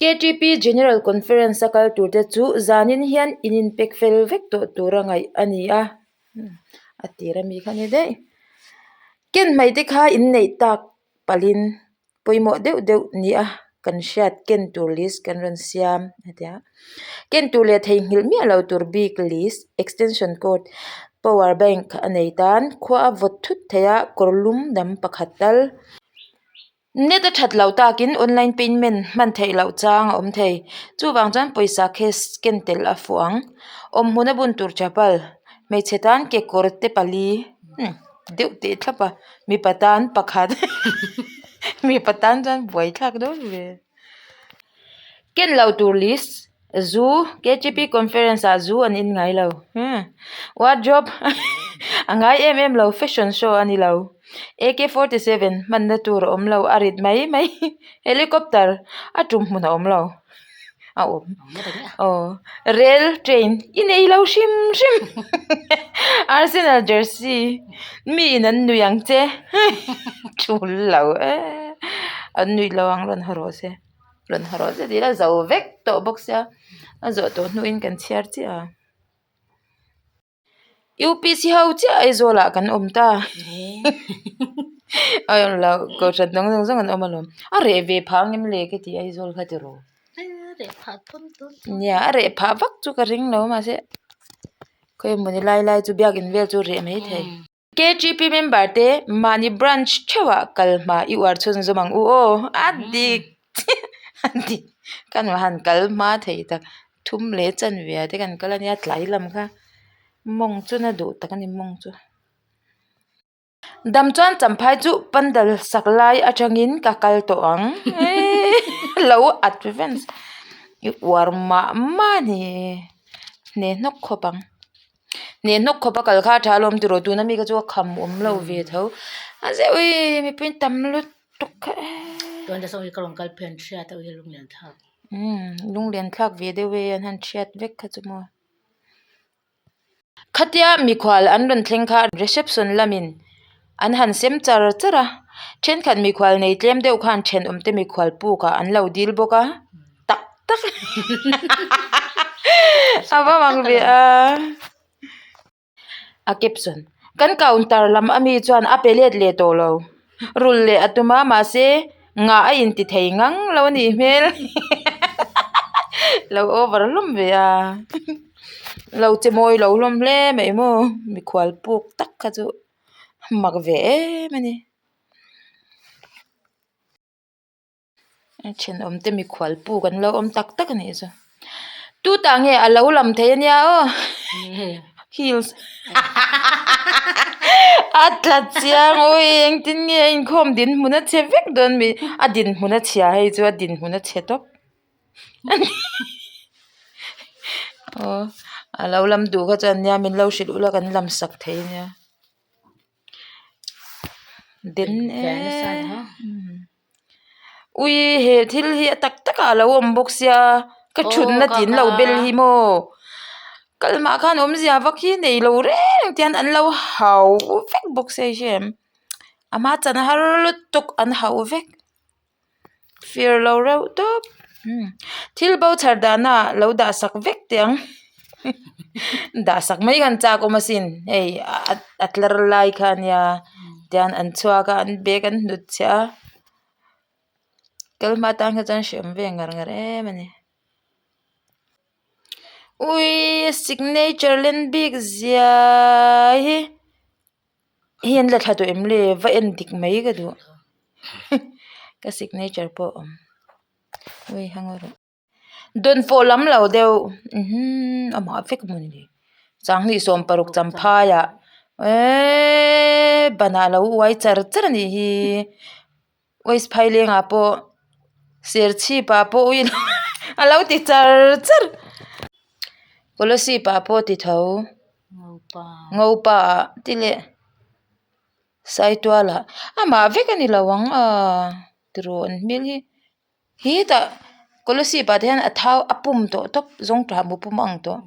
KTP General Conference a kal turte chu zanin hian in inpek fel vek tawh tura ngaih a ni a, a tir ami kha a ni daih. Ken hmai te kha inneih tak palhin pawimawh deuh deuh nia kan hriat ken tur list kan rawn siam a ti a. Ken tur leh theihnghilh miah lo tur bik list, extension cord, power bank a nei tan khua a vawt thut thei a kawr lum dam pakhat tal. Net a that loh takin online payment hman theih loh chang a awm thei. Chuvang chuan pawisa cash ken tel a fuh ang. Awmhmun a bun tur chapal hmeichhe tan kekawr te pali deuh teh thlap a mipa tan pakhat mipa tan chuan buai thlak dawn ve. Ken loh tur list Zu, KTP conference ah zu an in ngai lo. Wardrobe a ngai em em lo, fashion show a ni lo. AK 47 hmanna tur a awm lo, a rit mai mai. Helicopter a tum hmun a awm lo. A awm. Aw. Rail, train i nei lo hrim hrim. Arsenal jersey mi in an nui ang che. Tul lo e. An nuih lo ang rawn haw rawh se. Rawn haw rawh se tih ila zo vek tawh bawk sia a zawh tawh hnuin kan chhiar chiah a. UPC ho chiah Aizawl ah kan awm ta a awm lo kohhran dang zawng zawng an awm alawm a reh ve phah ang em le ka ti Aizawl kha ti rawh nia a reh phah vak chu ka ring lo mahse khawi mawni lai lai chu biakin vel chu reh mai thei. KTP member te mahni branch theuhah kal hma i uar chhunzawm ang u aw a dik a dik kan han kal hma thei tak thum leh chanve ah te kan kal ania tlai lam kha mawng chu na duh tak a ni mawng chu dam chuan champhai chu pandal sak lai atangin ka kal tawh ang lo advance i uar mah mah a ni hne hnawk khawp ang. Hneh hnawk khawp a kal kha a tha alawm tiraw tuna mi kha chu a kham awm lo ve tho a zeuh ui mipui tam lutuk kha e. Tuan te saw hi ka rawn kal phei an hriat a ui lunglian thlak. Umm lunglian thlak ve deuh e an han hriat vek kha chu maw. Khatia mikhual an rawn thleng kha reception lamin an han sem char char a thenkhat mikhual nei tlem deuh khan thenawm te mikhual puk ah an lo dil bawk a. tak tak a va mang ve a a caption kan counter lam ami chuan a pe let leh tawh lo rul leh a tum a mahse ngah a inti thei ngang lo a nih hmel lo over hlawm ve a lo che mawi lo hlawm hle mai maw mikhual puk tak kha chu mak ve em a ni. A thenawm te mikhual puk an lo awm tak tak a nih chu tutah nge a lo lam thei a nia aw heels a tla chiang awi engtin nge a inkhawm dinhmun a chhe vek dawn mi a dinhmun a chhia hei chu a dinhmun a chhe tawp aw a lo lam duh kha chuan nia min lo hrilh ula kan lam sak thei a nia. Den e ui he thil hi a tak tak ah alo awm bawk sia ka thutna tih an lo bel hi maw kal mah khan awmzia vak hi nei lo reng tian an lo hau vek bawk sia i hria em a hma chan har lutuk an hauh vek. Fir lo reuh tawp thil bo chhar dahna ah lo dah sak vek teh ang dah sak mai khan chak awm asin hei a tlar lai kha ania tian an chhuak a an bag an hnut chhiah a kal hma tan kha chuan hrehawm ve ngar ngar em a ni ui signature len bik zia hi. Hei an la thla tawh em le va en dik mai ka duh ka signature pawh a awm ui hang rawh dawnfawh lam lo deuh amah vek maw ni sanghnih 16 champhai ah eeeee banah a lo uai char char a nih hi waste phaileng ah pawh serchhip ah pawh ui a lo ti char char kolasib ah pawh ti tho. Ngopa ah ti leh Saitual ah amah vek a ni lo ang aaa tiraw an hmel hi hetah Kolasib ah te hian a thau a pum tawh tawp zawng tah mu pum a ang tawh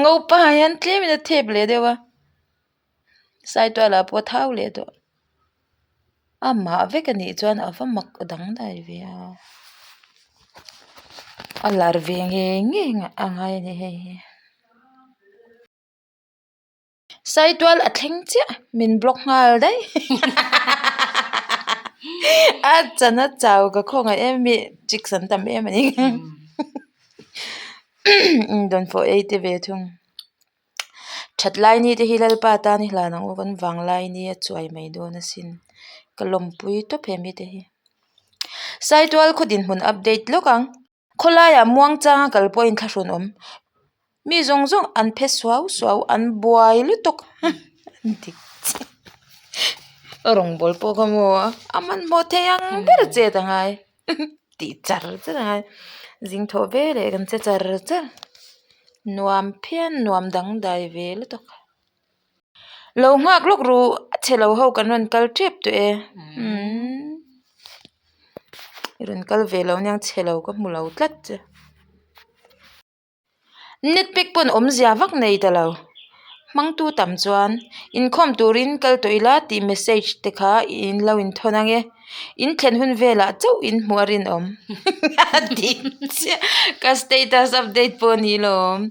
Ngopa ah hian tlem in a thep leh deuh a Saitual ah pawh a thau leh tawh amah vek a nih chuan a va mak dangdai ve a. A lar ve ngei ngei a ngai a ni hei hi. Saitual a thleng chiah min block nghal daih a chan a chau ka khawngaih em mi chicks an tam em a ni dawnfawh ei te ve thung that lai ni te hi lalpa tan i hlan ang u kan vang lai ni a chuai mai dawn asin ka lawmpui tawp he mite hi Saitual khaw dinhmun update lawk ang. Khawlaiah muangchanga kal pawhin thlahrun awm. Mi zawng zawng an phe suau suau, an buai lutuk an dik chiah. Rawngbâwl pawh kha maw a hmanhmawh thei ang ber chet a ngai tih char char a ngai. Zing thawh ve leh kan che char char. Nuam phian nuam dangdai ve lutuk. Lo nghak lawk ru a chhe lo ho kan rawn kal tep tawh e umm i rawn kal ve lo aniang chhe lo ka hmu lo tlat che net pack pawn awmzia vak nei ta lo hmangtu tam chuan inkhawm turin kal tawh ila tih message te kha in lo inthawn ang e in thlen hun velah chauh in hmuh a rinawm a ti chiah ka status update pawh a ni lawm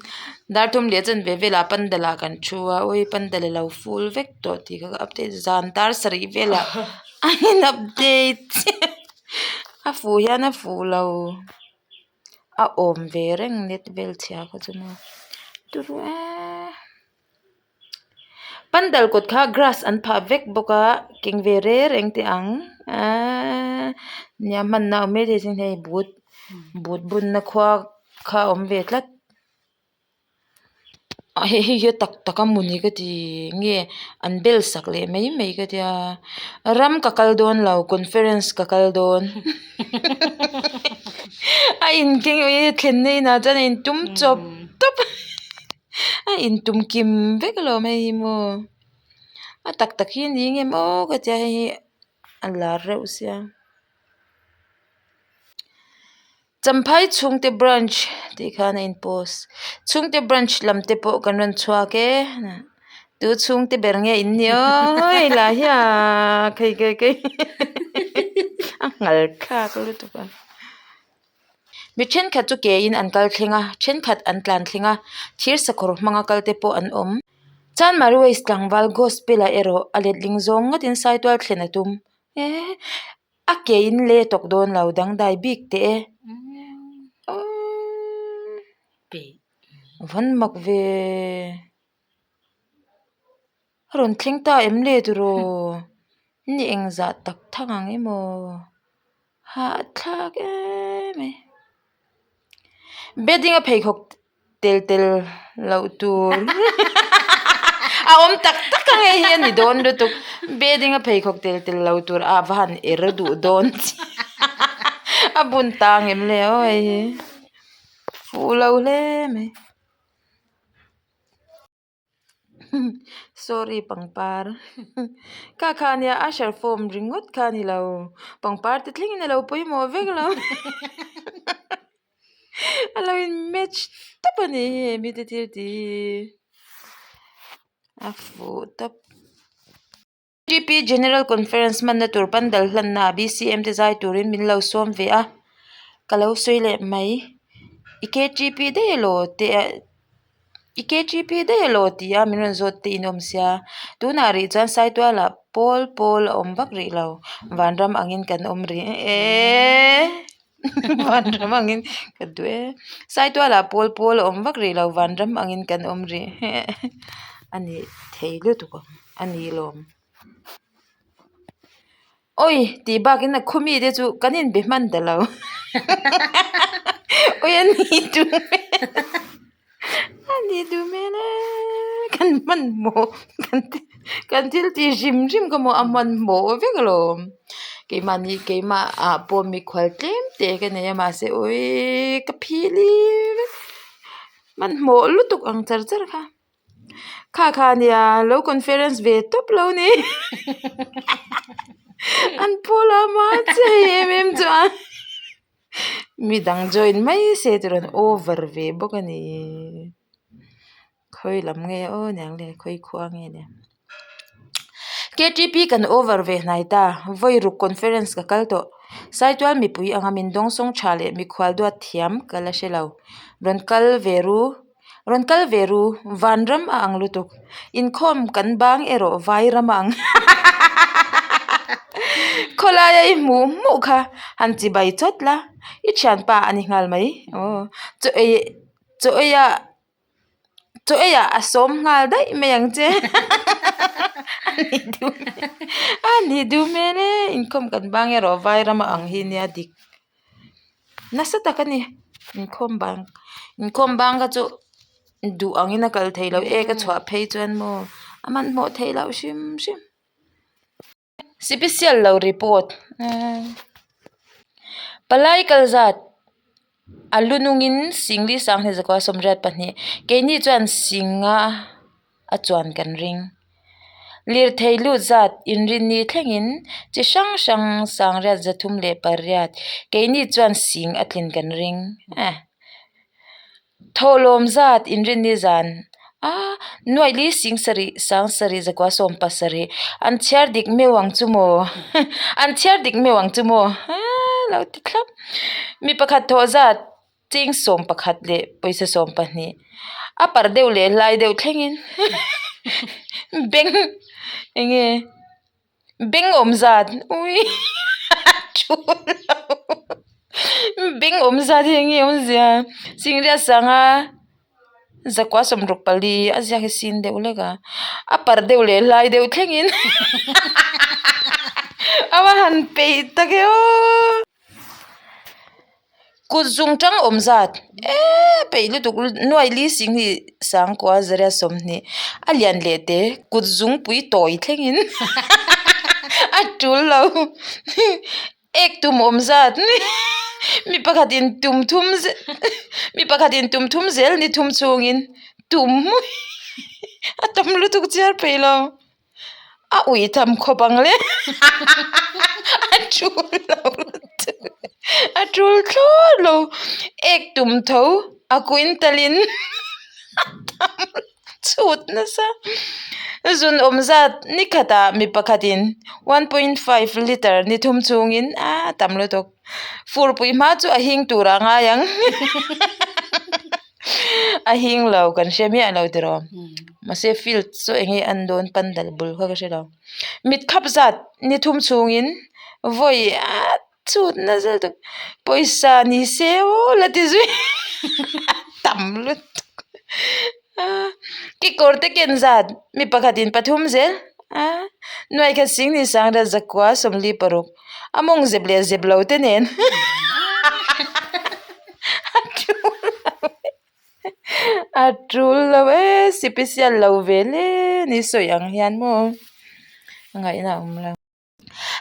dar thum leh chanve velah pandal ah kan thu a awi pandal a lo full vek tawh tih kha ka update zan dar sarih velah a in update chiah a fuh hian a fuh lo a awm ve reng net vel chhia kha chu maw turu eee. Pandal kawt kha grass an phah vek bawk a keng ve reng reng teh ang eeee nia hmanna a awm maithei sin hei but but bunna khua kha a awm ve tlat hei hi a tak tak a mawni ka ti nge an bel sak leh mai mai ka tia ram ka kal dawn lo conference ka kal dawn a inkeng thlenna inah chuan a intum chawp tawp. A intum kim vek alawm hei hi maw a tak tak hi a ni nge maw ka tia hei hi a lar reuh sia Champhai chhungte branch tih khan a in post chhungte branch lam te pawh kan rawn chhuak e tu chhungte ber nge in nih aw hei lah hi a khei khei khei a nghal thlak lutuk a. Mi thenkhat chu ke in an kal thleng a thenkhat an tlan thleng a thir sakawr hmanga kal te pawh an awm. Chanmari waste tlangval gospel ah erawh a letling zawng ngatin saitual thlen a tum eee a ke in le tawk dawn lo dangdai bik teh e awww van mak ve. A rawn thleng ta em le tiraw ni engzah tak thang ang emaw hahthlak em mai bedding a pheikhawk tel tel loh tur a awm tak tak ang hei hi a ni dawn lutuk bedding a pheikhawk tel tel loh tur a va han er duh dawn a bun tang em le aw hei hi fuh lo hle mai. Sorry pangpar kha kha ania usher form ringawt kha a ni lo pangpar te thlengin a lo pawimawh vek lo a lo in match tawp a nih hi he mite thil tih hi a fuh tawp. Ktp General Conference hmanna tur pandal hlanna ah BCM te zai turin min lo sawm ve a, ka lo sawi leh mai. I ktp daih elaw te i ktp daih elaw tih a min rawn zawt te in awm sia. Tunah rih chuan Saitualah pawl pawl a awm vak rih lo, vanram angin kan awm rih eee vanram angin ka duh e. Saitualah pawl pawl a awm vak rih lo, vanram angin kan awm rih a ni thei lutuk ang. A ni lawm. Awi tih bakin a khaw mite chu kan inbe hman ta lo. Awi a ni duh hmel a ni duh hmel e kan hmanhmawh kan thil tih hrim hrim kha maw a hmanhmawh vek alawm. Keimahni keimah ah pawh mikhual tlem te ka nei a mahse awi ka phili vek hmanhmawh lutuk ang char char kha. Kha kha nia lo conference ve tawp lo ni an pawl a ma che hei em em chu a midang join mai se tih rawn over ve bawk a ni khawi lam nge aw niang le khawi khua nge ni K T P kan over ve hnai ta vawi ruk conference ka kal tawh. Saitual mipui anga min dawngsawng tha leh mikhual duat thiam ka la hre lo. Rawn kal ve ru, rawn kal ve ru, vanram a ang lutuk. Inkhawm kan bang erawh vai ram a ang. Khawlaia i hmuh hmuh kha han chibai chawt la, i thianpa a ni nghal mai. Aw, chaw ei chaw eiah. Chaw eiah a sawm nghal daih mai ang che a ni duh a ni duh hmel e inkhawm kan bang erawh vai rama ang hi nia dik nasa tak a ni inkhawm bang inkhawm bang kha chu duh angin a kal theih loh e ka chhuah phei chuan maw a hmanhmawh theih loh hrim hrim. Sipisial lo report Palai kal zat a lu nungin Singli Sanghni zakua sawmriat pahnih keini chuan Singa a chuan kan ring. Lirthei lut zat inrinni thlengin chi hrang hrang Sangriat zathum leh pariat keini chuan Sing a tlin kan ring. Thawhlawm zat inrinni zan a nuaih sing sarih sang sarih zakua sawm pasarih an chhiar dik meuh ang chu maw an chhiar dik meuh ang chu maw aa lo ti thlap mi pakhat thawh zat cheng sawm pakhat leh pawisa sawm pahnih a parh deuh leh hlai deuh thlengin beng eng nge. Beng awm zat ui a tul lo beng awm zat hi eng nge awmzia singriat sanga zakua sawmruk pali a ziak hi sin deuh lek a a parh deuh leh hlai deuh thlengin a va han peih tak e aw. Kut zung tang awm zat eee peih lutuk nuai li singhnih sangkua zariat sawmhnih a lian leh te kut zungpui tawi thlengin a tul lo ek tum awm zat mi pakhatin tum thum mi pakhatin tum thum zel ni thum chhungin tum a tam lutuk chiar peih lo. A ui tham khawp ang le a tul lo a tul thlawt lo ek tum tho a quintal in a tam chhut nasa zun awm zat ni khatah mi pakhatin one point five litre ni thum chungin a tam lutuk furpui hma chu a hing tur a ngai ang. A hing lo kan hre miah lo tiraw mahse field chu eng nge an dawn pandal bul kha ka hre lo mit khap zat ni thum chhungin vawi ah chhut nasa lutuk pawisa ni se aw la ti zui a tam lutuk a kekawr te ken zat mi pakhatin pathum zel a nuai khat sing ni sang vel zakua sawmli paruk a mawng zep leh zep lo te nen. A tul lo e a tul lo e sipisial lo ve hle ni sawi ang hian maw a ngaihna a awm lo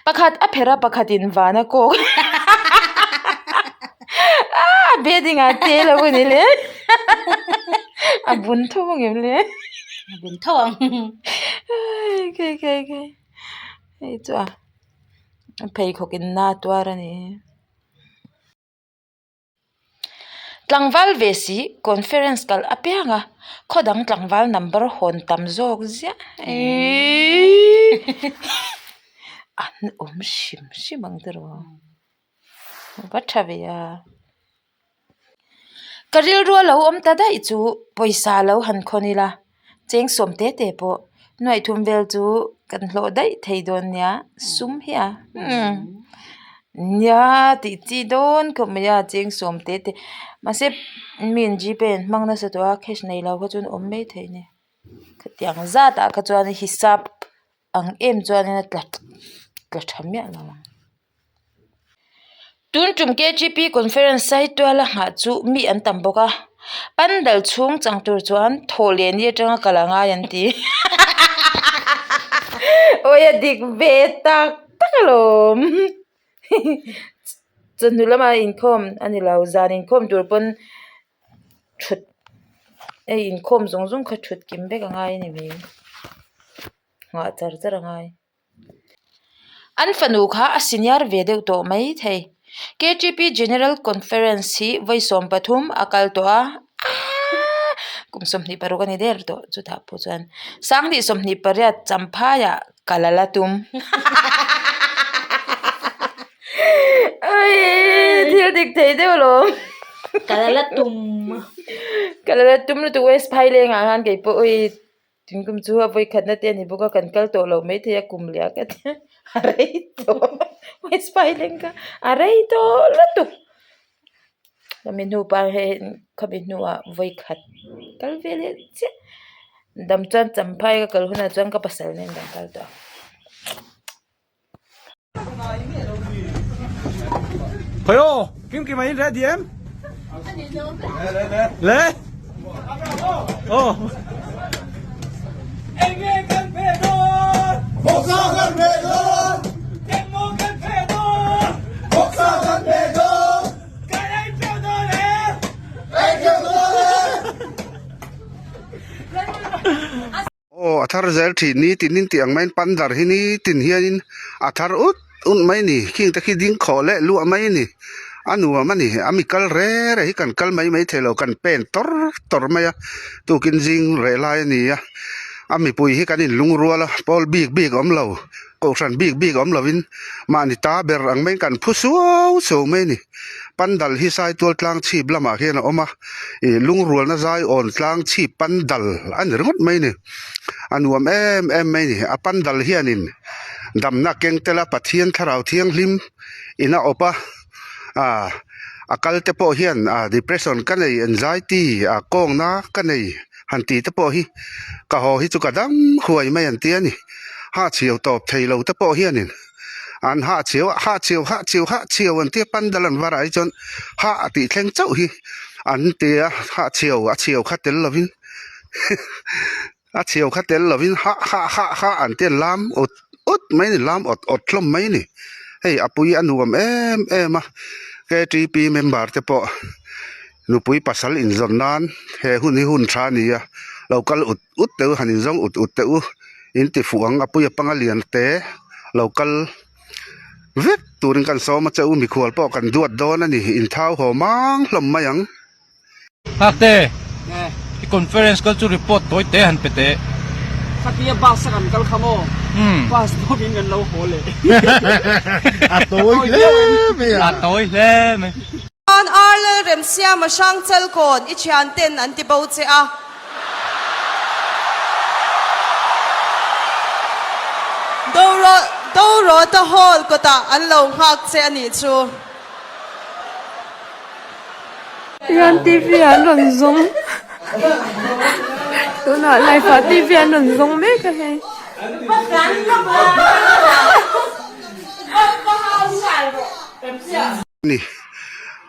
pakhat a pherh a pakhatin van a kawk a bedding ah te lo a ni le a bun tho ang em le a bun tho ang khai khai khai hei chu a pheikhawk in na tuar a ni. Tlangval ve si conference kal apiang a khaw dang tlangval number hawn tam zawk ziah eeii an awm hrim hrim ang tiraw va tha ve a. Ka rilru a lo awm ta daih chu pawisa lo han khawn ila cheng sawm te te pawh nuaih thum vel chu kan hlawh daih thei dawn nia sum hi a umm nia tih chi dawn khawp mai a cheng sawm te te mahse miin g pay an hmang nasa tawh a cash nei lo kha chuan awm mai thei a ni khatiang zat ah kha chuan hisap ang em chuanin a tla tla tha miah lo ang. Tun tum KGP Conference Saituala nghah chu mi an tam bawk a, pandal chhung chang tur chuan thawh leh ni atanga kal a ngai an ti. Awi a dik ve tak tak alawm. Chawhnu lama inkhawm a ni lo, zan inkhawm tur pawn thut hei inkhawm zawng zawng kha thut kim vek a ngai a ni mai. Nghah char char a ngai. An fanu kha a senior ve deuh tawh mai thei. KTP General Conference hi vawi 13 a kal tawh a, aaa kum 26 a ni der tawh chutah pawh chuan sanghnih 28 champhaiah kal a la tum. Oi thil dik thei deuh alawm. Ka la la tum. Ka la la tum lutuk West Phaileng ah khan kei pawh oi tun kum chu a vawi khatna te a ni bawk a kan kal tawh loh maithei a kum leh a ka ti a rei tawh West Phaileng kha a rei tawh lutuk. Khami hnu pa hei khami hnuah vawi khat kal ve leh chiah dam chuan champhai ka kal hunah chuan ka pasal nen kan kal tawh ang. Khawi aw kim kim a in ready em? Le aw. Enge kan phe dawn? Bawksa kan phe dawn! Engmaw kan phe dawn? Bawksa kan phe dawn! Kan ei teuh dawn e! Ei teuh dawn e! Aw a thar zel thin ni tin in tih ang maiin pandar hi ni tin hianin a thar ut ut mai a ni khing te khi ding khawh leh luah mai a ni a nuam a ni a mi kal reng reng hi kan kal mai mai thei lo kan pen tawr tawr mai a tukin zing reh lai a ni a a mipui hi kan inlungrual a pawl bik bik a awm lo kohhran bik bik a awm lovin mahni ta ber ang maiin kan phu suau suau mai a ni pandal hi saitual tlang chhip lamah hian a awm a ih lungrualna zai awn tlang chhip pandal a ni ringawt mai a ni a nuam em em mai a ni a pandal hianin damna keng tel a Pathian thlarau thianghlim in a awp a ah a kal te pawh hian ah depression ka nei anxiety ah kawngna ka nei han tih te pawh hi ka haw hi chu ka dam huai mai an ti a ni hahchhiau tawp thei lo te pawh hianin an hahchhiau a hahchhiau hahchhiau hahchhiau an tia pandal an varah hi chuan hah tih thleng chauh hi an ti a hahchhiau a chhiau kha tel lovin A chheu kha tel lovin hah hah hah hah an ti a lam awt awt mai a ni lam awt awt hlawm mai a ni hei a pui a nuam em em a ktp member te pawh nupui pasal inzawn nan he hun hi hun tha a ni a lo kal ut ut teh u han inzawng ut ut teh u in ti fuh ang a pui a panga lian te lo kal vek turin kan sawm a che u mikhual pawh kan duat dawn a ni inthau haw mang hlawm mai ang. Nghakte, i conference kal chu report tawi te han pe teh. Khatia bus a kan kal kha maw? Bus dawmin kan lo haw leh. A tawi hle mai a. A tawi hle mai. Chuan Arlel Remsiama Hrangchal kawn i thian ten an ti bo che a. Dorota Hall kawtah an lo nghak che a nih chu. Tihian tv an rawn zawng tunah live ah tv an rawn zawng mek a hei. Ni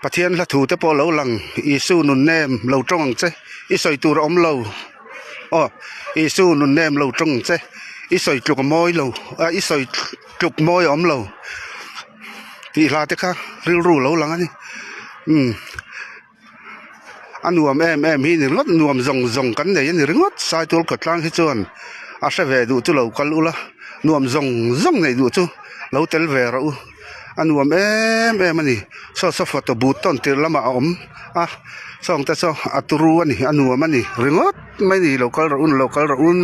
Pathian hla thu te pawh lo lang Isu nun nem lo tawng ang che i sawi tur a awm lo aw Isu nun nem lo tawng ang che i sawi tluk a mawi lo ah i sawi tluk mawi a awm lo. Tih hla te kha rilru lo lang a ni umm a nuam em em hi ni ringawt nuam zawng zawng kan nei a ni ringawt Saitual khawtlang hi chuan a hre ve duh chu lo kal ula nuam zawng zawng neih duh chu lo tel ve rawh u a nuam em em a ni saw saw photo but tawn tirh lamah a awm a sawng te saw a turu a ni a nuam a ni ringawt mai a ni lo kal rawh un lo kal rawh un.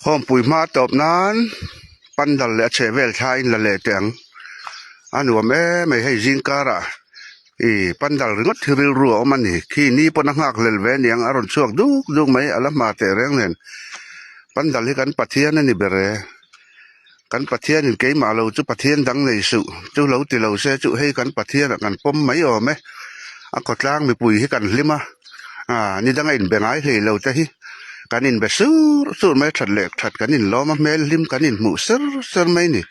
Hawmpui hma tawp nan pandal leh a chheh vel thla in la leh teh ang a nuam em mai hei zing karah ih pandal ringawt hi rilru a awm a ni khi ni pawn a nghak hlel ve aniang a rawn chhuak duk duk mai a la hma teh reng nen pandal hi kan Pathian a ni ber e. Kan Pathianin keimah lo chu Pathian dang nei suh chu lo ti lo se chu hei kan Pathianah kan pawm mai awm e. A khawtlang mipui hi kan hlim a, ah ni danga inbe ngai hlei lo te hi kan inbe sur sur mai a, that leh that kan inlawm a, hmel hlim kan inhmuh ser ser mai a ni.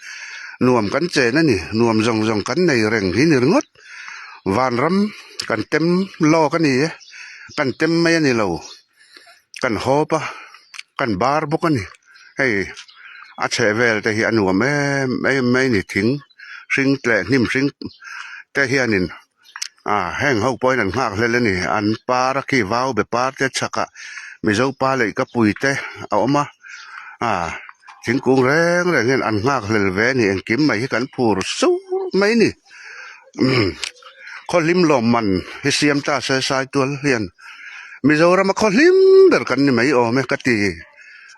Nuam kan chen a ni, nuam zawng zawng kan nei reng hi ni ringawt. Vanram kan tem lawk a ni e, kan tem mai a ni lo. Kan hawp a kan bar bawk a ni hei a chheh vel te hi a nuam em em mai a ni thing. hring leh hnim hring te hianin ah heng ho pawhin an nghak hlel a ni an par a khi vau be par te chhakah mizo pa leh ka pui te a awm a ah thingkung reng reng hian an nghak hlel ve a ni engkim mai hi kan phur sur mai a ni umm khaw hlim lawm man hi siam ta se saitual hian Mizoram a khaw hlim ber kan ni mai awm e ka ti.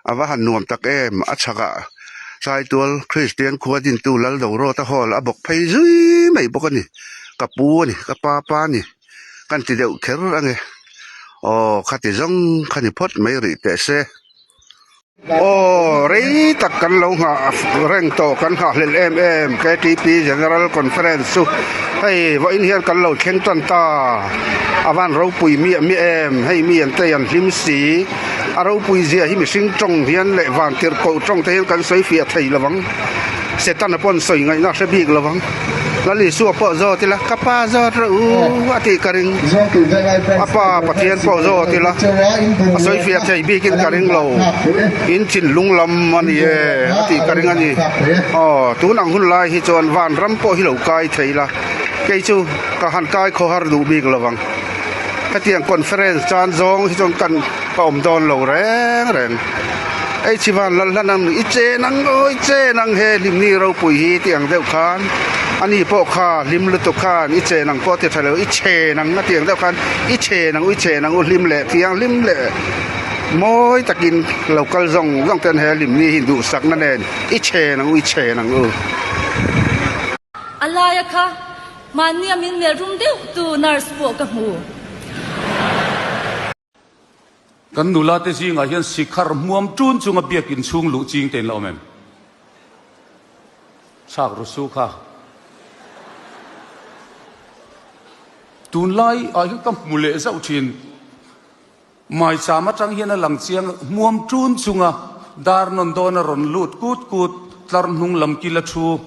A va han nuam tak em? A chhakah Saitual Kristian khua dintu Laldorawta Hall a bawk phei zui mai bawk a ni. Ka pu a ni, ka pa pa a ni. Kan ti deuh kher ange. Aw, khati zawng kha ni phawt mai rih teh se. Aw, rei tak kan lo nghah reng tawh, kan nghahhlelh em em KTP General Conference chu hei vawiin hian kan lo thleng tan ta. A van ropui miah miah em, hei mi an tei an hlim si. A ropui zia hi mihring tawng hian leh vantirh koh tawng te hian kan sawi fiah thei lo vang. Setana pawn sawi ngaihna a hre bik lo vang. Lal Isua pawh zawt ila, Ka pa zawt rawh u a tih ka ring. A pa Pathian pawh zawt ila, a sawi fiah thei bikin ka ring lo. In thinlung lam a ni e a tih ka ring a ni. Aw, tun ang hun lai hi chuan vanram pawh hi lo kai thei ila, kei chu ka han kai khawhar duh bik lo vang. Hetiang conference chan zawng hi chuan kan ka awm dawn lo reng reng. Ei Chivan Lalhlan ang i chen ang aw i chen ang he hlimni ropui hi tih ang deuh khan ani pawh kha hlim lutuk khan i chen ang pawh a ti tha lo i chen ang a tih ang deuh khan i chen ang u i chen ang u hlim leh thiang hlim leh mawi takin lo kal zawng zawng ten he hlimni hi duhsakna nen i chen ang u i chen ang u. A laia kha Mahnia min melh rum deuh tu nurse pawh ka hmu. Kan nula te zingah hian sikhar hmuam tun chunga biakin chhung luh ching te in la awm em? Chhak ru su kha. Tunlai ah hian ka hmu leh zauh thin. Maicham atang hian a lang chiang hmuam tun chunga dar nawn dawn a rawn lut kut kut tlar hnung lam kil a thu.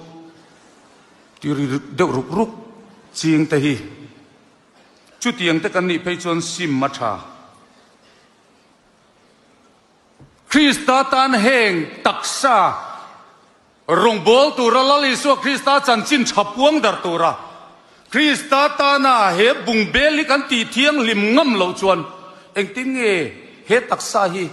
Ti ri deuh ruk ruk ching te hi. Chutiang te kan nih phei chuan sim a tha. Krista tan heng taksa rawngbawl tura Lal Isua Krista chanchin tha puang dar tura Krista tana he bungbel hi kan tih thianghlim ngam loh chuan engtin nge he taksa hi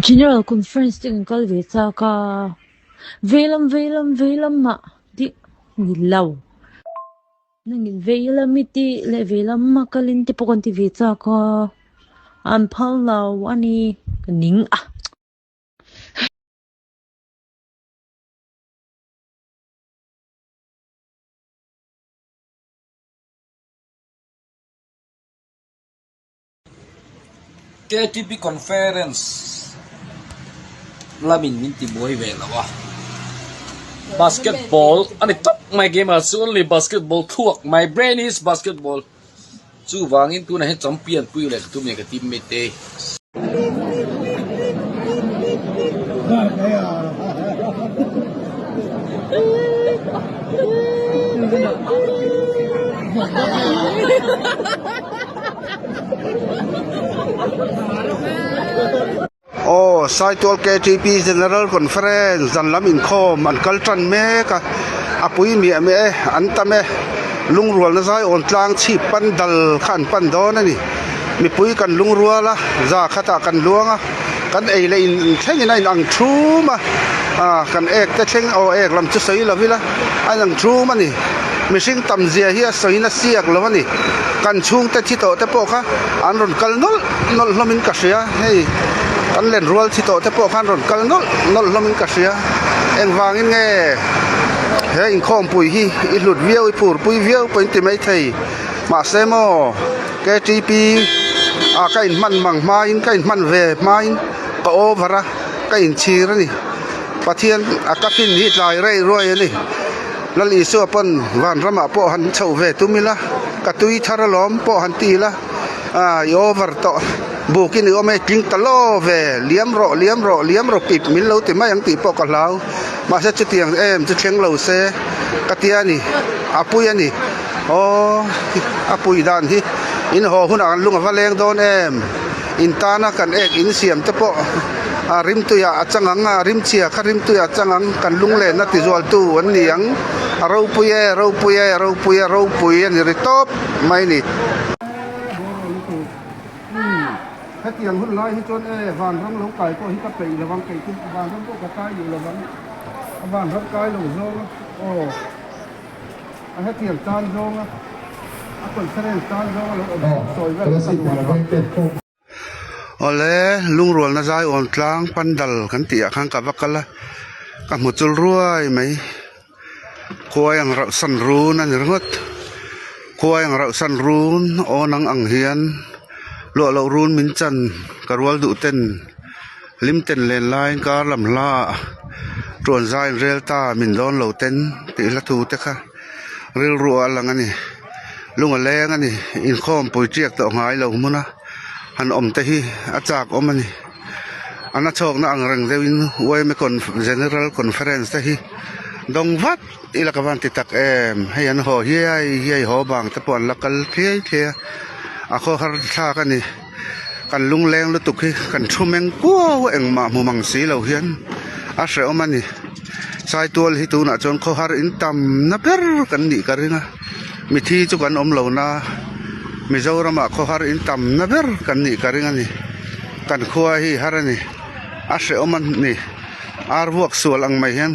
General Conference te kan kal ve chak a, veilam veilam veilam ah tih ni lo. Nangin veilam i tih leh veilam a kalin te pawh kan ti ve chak a, an phal lo a ni ka ning a. KTP Conference lamin min ti buai ve lo a, basketball a ni tawp mai game ah chuan only basketball thluak my brain is basketball chuvangin tunah hian champion pui leh ka tum nia ka teammate te. Aw, Saitual KTP General Conference zan lam inkhawm an kal tan mek a, a pui miah miah e, an tam e, lungrualna zai awn tlang chhip pan dal kha an pan dawn a ni. Mipui kan lungrual a, za khatah kan luang a, kan ei leh in thlengin a inang thum a, ah kan ek te thleng aw ek lam chu sawi lo ila a inang thum a ni. Mihring tam zia hi a sawiin a siak lo a ni. Kan chhungte thi tawh te pawh kha an rawn kal nawlh nawlh hlawmin ka hria. Hei kan len rual thi tawh te pawh khan rawn kal nawlh nawlh hlawmin ka hria. Engvangin nge he inkhawmpui hi i hlut viau i phurpui viau pawh in ti maithei. Mahse maw KTP ah ka inhman mang hmain ka inhman ve hmain ka over a ka inchhir a ni. Pathian a ka fin hi tlai rei ruai a ni. Lal Isua pawn vanramah pawh han chhoh ve tum ila, ka tui thar alawm pawh han ti ila, ah i over tawh bukin i awm e tling ta law ve, liam rawh liam rawh liam rawh pip min lo ti mai ang tih pawh ka hlau, mahse chutiang em chu thleng lo se ka tia a ni, a pui a ni, aw a pui dan hi in haw hunah kan lung a va leng dawn em. In tana kan ek in siam te pawh a rimtuiah a chang ang a, rimchhia kha rimtuiah a chang ang, kan lunglenna tizualtu an ni ang, a ropui e, ropui e, ropui e, ropui a ni ri tawp mai a ni. Hetiang hun lai hi chuan e vanram lo kai pawh hi ka peih lo ang, kei chu vanram pawh ka kai duh lo ang, a vanram kai lo zawng a aw. A hetiang tan zawnga a conference tan zawnga lo awm chhuak sawi vel ka duh lo. Awle, lungrualna zai awn tlang pandal kan tih ah khan ka va kal a, ka hmu chul ruai mai. Khuai ang rauh san run a ni ringawt. Khuai ang rauh san run awn ang ang hian luah loh run min chan ka rual duh ten. Limten len laiin kar lam hla ah tuan zai in rel ta min dawn lo ten tih hla thu te kha rilru ah a lang a ni. Lung a leng a ni. Inkhawm pui tiak tawh ngai lo hmun a han awm te hi a chak awm a ni. A na chhawkna ang reng deuhin yma General Conference te hi dawng vat ila ka van ti tak em. Hei an haw hiai hiai haw bang te pawh an la kal thliai thliai a, a khawhar thlak a ni. Kan lungleng lutuk hi kan thu meng kuau a engmah hmu mang si lo hian a hrehawm a ni. Saitual hi tunah chuan khawhar in tamna ber kan nih ka ring a, mithi chu kan awm lo na Mizoramah khawhar in tamna ber kan nih ka ring a ni. Kan khua hi har a ni, a hrehawm a ni. Ar vuak sual ang mai hian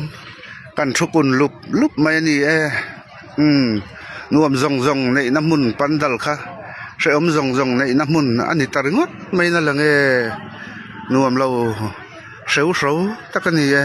kan thu kun lup lup mai a ni e. Umm nuam zawng zawng neihna hmun pandal kha hrehawm zawng zawng neihna hmun a ni ta ringawt mai na lang e nuam lo hreu hro tak a ni e.